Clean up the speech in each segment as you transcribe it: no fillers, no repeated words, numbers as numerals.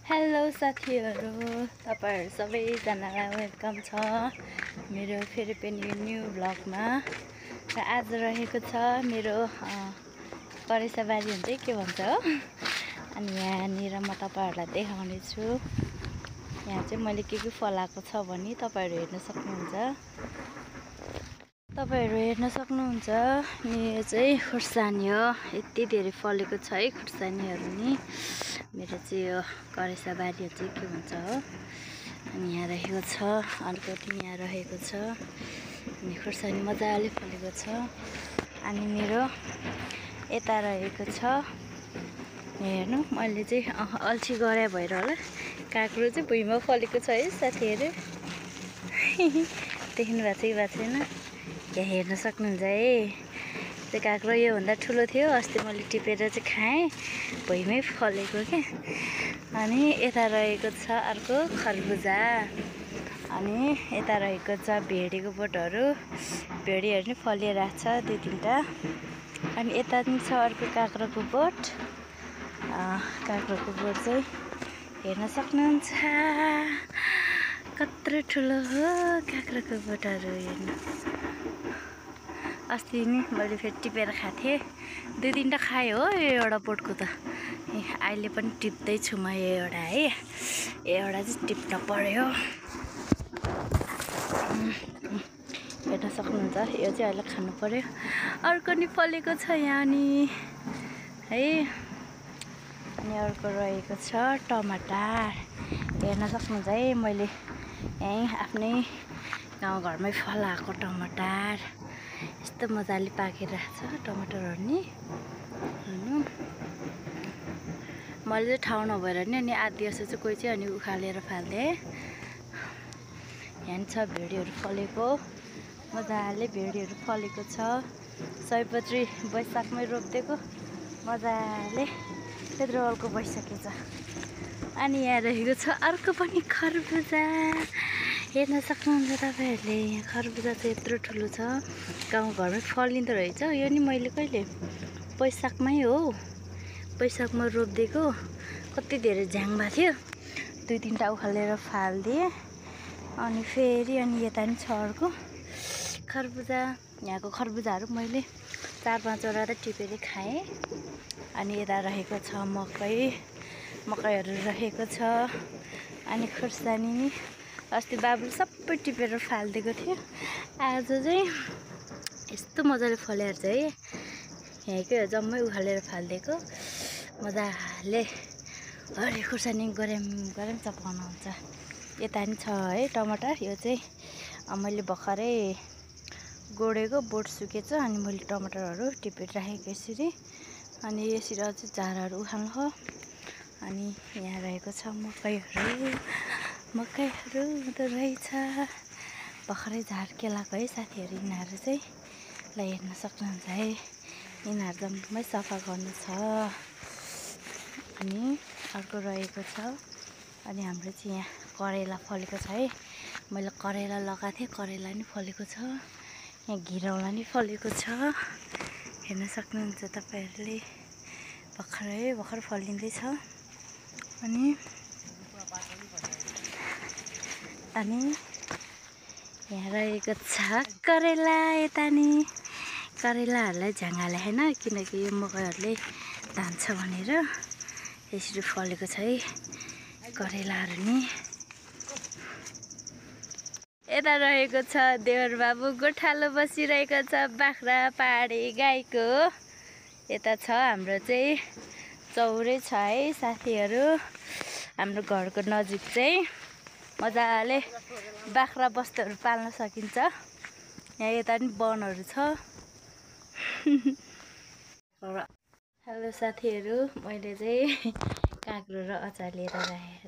Hello साथीहरू, तपाईहरु सबैजनालाई वेलकम छ मेरो फेरि पनि न्यू ब्लगमा। र आज रहेको छ मेरो करेसाबारी हुन्छ के भन्छ हो। अनि यहाँनिर म तपाईहरुलाई देखाउने छु। यहाँ चाहिँ मैले के फलाएको छ भने तपाईहरु हेर्न सक्नुहुन्छ। तपाईहरु हेर्न सक्नुहुन्छ नि, यो चाहिँ खुर्सानी हो। यति धेरै फलेको छ है खुर्सानीहरु नि। मेरो चाहिँ यो करेसाबारी चाहिँ के भन्छ हो। अनि यहाँ रहेको छ, अर्को यहाँ रहेको छ। अनि खुर्सानी मजाले फलेको छ। अनि मेरो यता रहेको छ, हेर्नु मैले चाहिँ अल्छी गरे भएर होला काँक्रो चाहिँ भुइँमा फलेको छ है साथीहरु। देख्नु भएको छैन? यहाँ हेर्न सक्नुहुन्छ है। त्यो काँक्रो योभन्दा ठुलो थियो, अस्ति मैले टिपेर चाहिँ खाएँ, भुइँमै फलेको के। अनि यता रहेको छ अर्को खरबुजा। अनि यता रहेको छ भेडीको बोटहरू। भेडीहरू नि फलिरहेको छ दुई तीनटा। अनि यता पनि छ अर्को काँक्रोको बोट। काँक्रोको बोट चाहिँ हेर्न सक्नुहुन्छ कत्रो ठुलो हो काँक्रोको बोटहरू। हेर्नु अस्ति नि मैले फेरि टिपेर खाएको थिएँ, दुई तीनटा खाएँ हो यो एउटा बोटको त। अहिले पनि टिप्दैछु म यो एउटा है, एउटा चाहिँ टिप्न पर्यो। हेर्न सक्नुहुन्छ, यो चाहिँ अहिले खानु पर्यो। अर्को नि फलेको छ यहाँ नि है। अनि अर्को रहेको छ टमाटर। हेर्न सक्नुहुन्छ है, मैले यहीँ आफ्नै गाउँघरमै फलाएको टमाटर। यस्तो मजाले पाकिरहेको छ टमाटरहरू नि। हेर्नु मैले चाहिँ ठाउँ नभएर नि अनि आधी जस्तो चाहिँ कोही चाहिँ अनि उखालेर फाल्दिएँ। यहाँ छ भेडीहरू फलेको, मजाले भेडीहरू फलेको छ। सयपत्री वैशाखमै रोपिदिएको, मजाले त्यत्रो अल्को भइसकेछ। अनि यहाँ रहेको छ अर्को पनि खरबुजा। हेर्न सक्नुहुन्छ तपाईहरुले, यहाँ खरबुजा चाहिँ यत्रो ठुलो छ, गाउँघरमै फलिँदो रहेछ। यो नि मैले कहिले वैशाखमै हो, वैशाखमा रोपिदिएको। कति धेरै झ्याङ भएको थियो, दुई तीनटा उखालेर फालिदिएँ। अनि फेरि अनि यता नि छ अर्को खरबुजा। यहाँको खरबुजाहरू मैले 4-5 वटा त टिपेर खाएँ। अनि यता रहेको छ मकैहरू रहेको छ। अनि खुर्सानी नि अस्ति बाबुले सबै टिपेर फालिदिएको थियो, आज चाहिँ यस्तो मजाले फलेर चाहिँ यहीँकै जम्मै उखालेर फालिदिएको। मजाले हरे खुर्सानी गरम चपाउनु हुन्छ। यता नि छ है टमाटर। यो चाहिँ मैले भर्खरै गोडेको बोट सुकेछ, अनि मैले टमाटरहरू टिपेर राखेको यसरी। अनि यसरी अझै झारहरू उखाल्नु हो। अनि यहाँ रहेको छ मकैहरू हुँदो रहेछ। भर्खरै झार केलाएको है साथीहरू यिनीहरू चाहिँ। ल हेर्न सक्नुहुन्छ है, यिनीहरू जम्मै सफा गर्नु छ। अनि अर्को रहेको छ। अनि हाम्रो चाहिँ यहाँ करेला फलेको छ है। मैले करेला लगाएको थिएँ, करेला नि फलेको छ। यहाँ घिरौला नि फलेको छ, हेर्न सक्नुहुन्छ तपाईहरुले। भर्खर फलिँदैछ। अनि यहाँ रहेको छ करेला। यता नि करेलाहरूलाई झ्याङाले होइन, किनकि यो मकैहरूले धान्छ भनेर यसरी फलेको छ है करेलाहरू नि। यता रहेको छ देवर बाबु गोठालो बसिरहेको छ, बाख्रा पाहाडे गाईको। यता छ हाम्रो चाहिँ चौरै छ है साथीहरू। हाम्रो घरको नजिक चाहिँ मजाले बाख्रा बस्तुहरू पाल्न सकिन्छ। यहाँ यता नि वनहरू छ। हेलो साथीहरू, मैले चाहिँ काँक्रो र अचार लिएर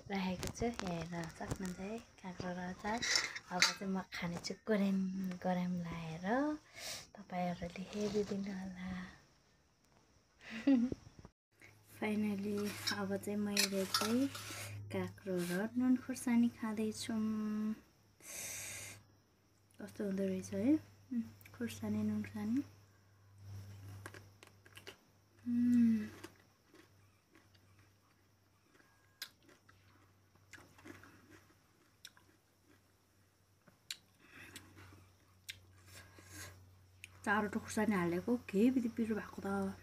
राखेको छु। यहाँ हेर्न सक्नुहुन्छ है, काँक्रो र अचार। अब चाहिँ म खानेछु गरम लाएर, तपाईहरुले हेरिदिनु होला। फाइनली अब चाहिँ मैले चाहिँ काँक्रो र नुन खुर्सानी खाँदैछु। कस्तो हुँदो रहेछ है खुर्सानी नुन खुर्सानी। चारवटा खुर्सानी हालेको के बित्ति पिरो भएको त।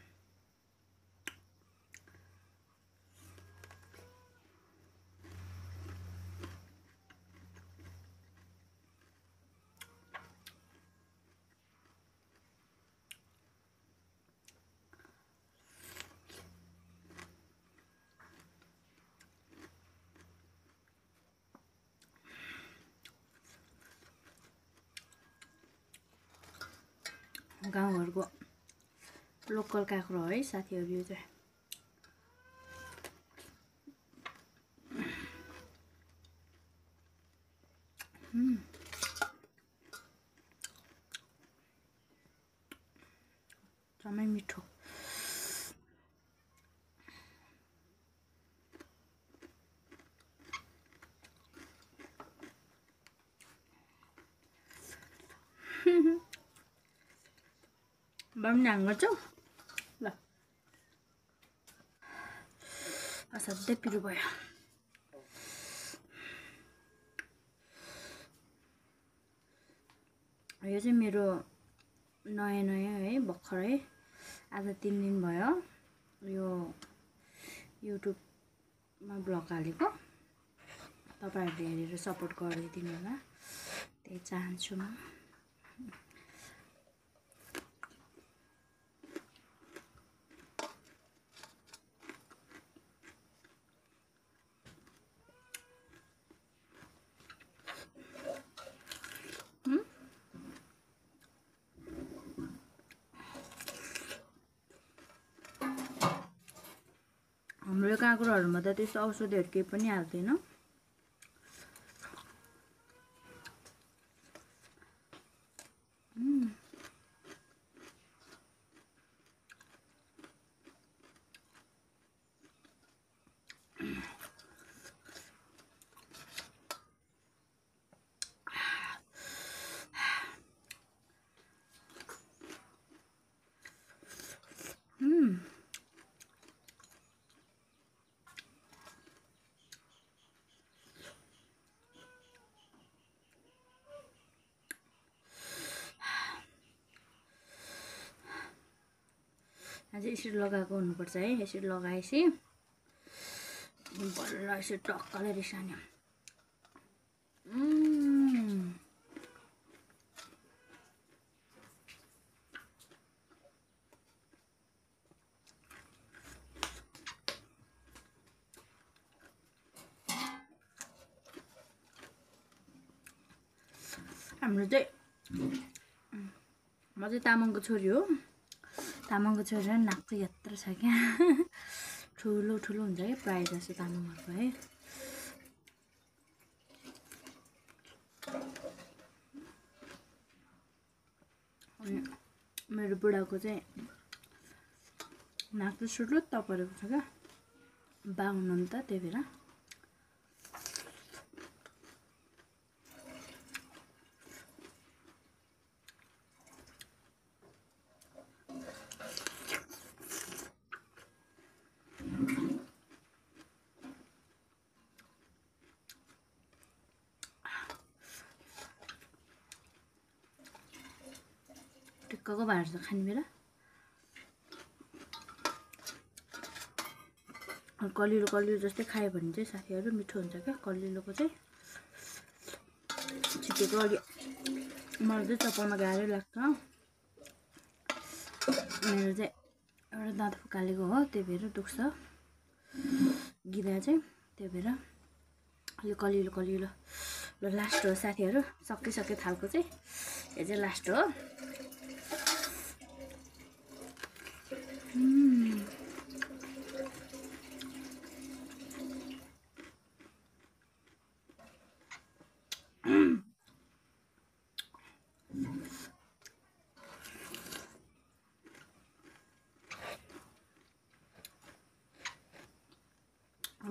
गाउँघरको लोकल काँक्रो है साथीहरू यो चाहिँ। जम्मै मिठो। बम ढाङ गर्छौ ल। असाध्यै पिरो भयो। यो चाहिँ मेरो नयाँ है भर्खरै आज 3 दिन भयो यो युट्युबमा ब्लग हालेको। तपाईहरुले हेरेर सपोर्ट गरिदिनु होला त्यही चाहन्छु म। हाम्रो काँक्रोहरुमा त त्यस्तो औषधिहरु केही पनि हाल्दैन। अझै यसरी लगाएको हुनुपर्छ है। यसरी लगाएपछि बल्ल यसरी टक्कले रिसान्यो। हाम्रो चाहिँ म चाहिँ तामाङको छोरी हो। तामाङको छोरी नाक चाहिँ यत्रो छ क्या। ठुलो ठुलो हुन्छ क्या प्राय जस्तो तामाङहरुको है। अनि मेरो बुढाको चाहिँ नाक चाहिँ सुरुत्त परेको छ क्या। बा हुनुहुन्छ त्यही भएर। टिक्कको भाँडा चाहिँ खाने बेला कलिलो कलिलो जस्तै खायो भने चाहिँ साथीहरु मिठो हुन्छ क्या। कलिलोको चाहिँ छिटेको अलि मलाई चाहिँ चपाउन गाह्रै लाग्छ। मेरो चाहिँ एउटा दाँत फुकालेको हो त्यही भएर दुख्छ गिरा चाहिँ। त्यही भएर यो कलिलो कलिलो ल लास्ट हो साथीहरु। सकिसके थालको चाहिँ यो चाहिँ लास्ट हो।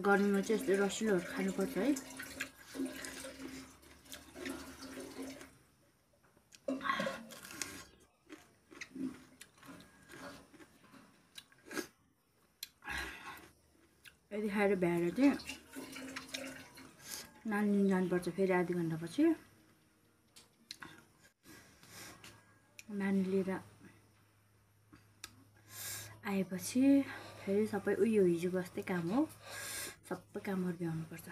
गर्मीमा चाहिँ यस्तो रसिलोहरु खानुपर्छ है। यदि खाएर भ्याएर चाहिँ नानी जानुपर्छ फेरि आधी घण्टा पछि। नानी लिएर आएपछि फेरि सबै उयो हिजो जस्तै काम हो, सबै कामहरू भ्याउनुपर्छ।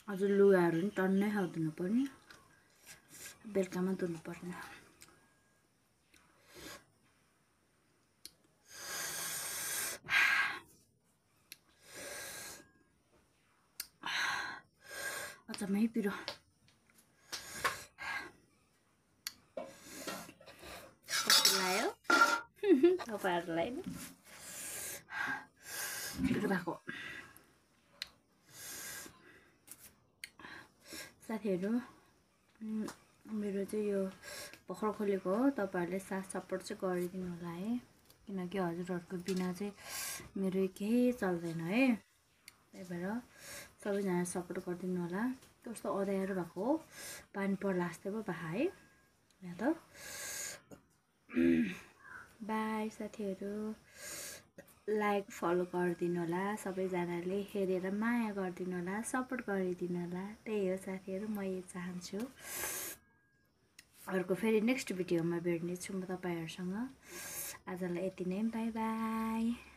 अझ लुगाहरू पनि टन्नै खाउदिनु पर्ने, बेलुकामा धुनुपर्ने। अचम्मै पिरो लायो तपाईँहरूलाई पिरो भएको। साथीहरू मेरो चाहिँ यो भर्खर खोलेको हो, तपाईँहरूले साथ सपोर्ट चाहिँ गरिदिनु होला है, किनकि हजुरहरूको बिना चाहिँ मेरो केही चल्दैन है। त्यही भएर सबैजना सपोर्ट गरिदिनु होला। कस्तो अँध्यारो भएको हो, पानी पर्ला जस्तै पो भएको है यहाँ त। बाई साथीहरू, लाइक फलो गरिदिनु होला, सबैजनाले हेरेर माया गरिदिनु होला, सपोर्ट गरिदिनु होला। त्यही हो साथीहरू, म यही चाहन्छु। अर्को फेरि नेक्स्ट भिडियोमा भेट्नेछु म तपाईँहरूसँग। आजलाई यति नै, बाई बाई।